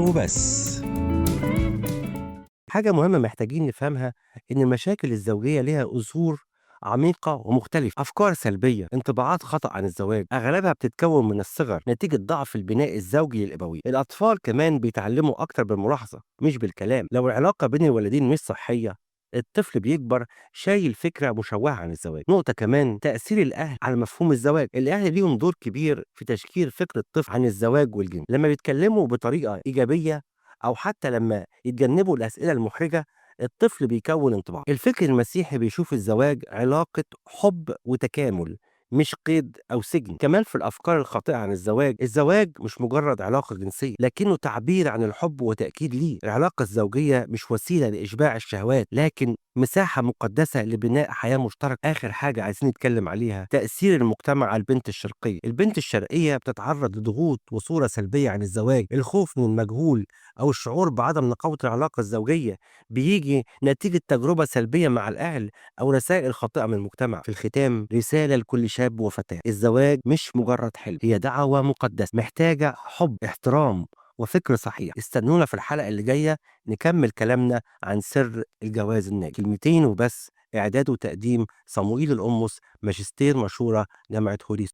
وبس. حاجة مهمة محتاجين نفهمها إن المشاكل الزوجية ليها أصول عميقة ومختلفة، أفكار سلبية، انطباعات خطأ عن الزواج، أغلبها بتتكون من الصغر نتيجة ضعف البناء الزوجي للأبوين. الأطفال كمان بيتعلموا أكتر بالملاحظة مش بالكلام. لو العلاقة بين الوالدين مش صحية، الطفل بيكبر شايل فكرة مشوهة عن الزواج. نقطة كمان، تأثير الأهل على مفهوم الزواج. الأهل ليهم دور كبير في تشكيل فكر الطفل عن الزواج والجنس. لما بيتكلموا بطريقة إيجابية أو حتى لما يتجنبوا الأسئلة المحرجة، الطفل بيكون انطباع. الفكر المسيحي بيشوف الزواج علاقة حب وتكامل، مش قيد أو سجن. كمان في الأفكار الخاطئة عن الزواج، الزواج مش مجرد علاقة جنسية، لكنه تعبير عن الحب وتأكيد ليه. العلاقة الزوجية مش وسيلة لإشباع الشهوات، لكن مساحة مقدسة لبناء حياة مشتركة. آخر حاجة عايزين نتكلم عليها، تأثير المجتمع على البنت الشرقية. البنت الشرقية بتتعرض لضغوط وصورة سلبية عن الزواج. الخوف من المجهول أو الشعور بعدم نقاوة العلاقة الزوجية بيجي نتيجة تجربة سلبية مع الأهل أو رسائل خاطئة من المجتمع. في الختام، رسالة لكل شاب وفتاة: الزواج مش مجرد حلم، هي دعوة مقدسة محتاجة حب، احترام، وفكر صحيح. استنونا في الحلقة اللي جاية نكمل كلامنا عن سر الجواز الناجح. كلمتين وبس. إعداد وتقديم صموئيل القمص، ماجستير مشورة، جامعة هوليس.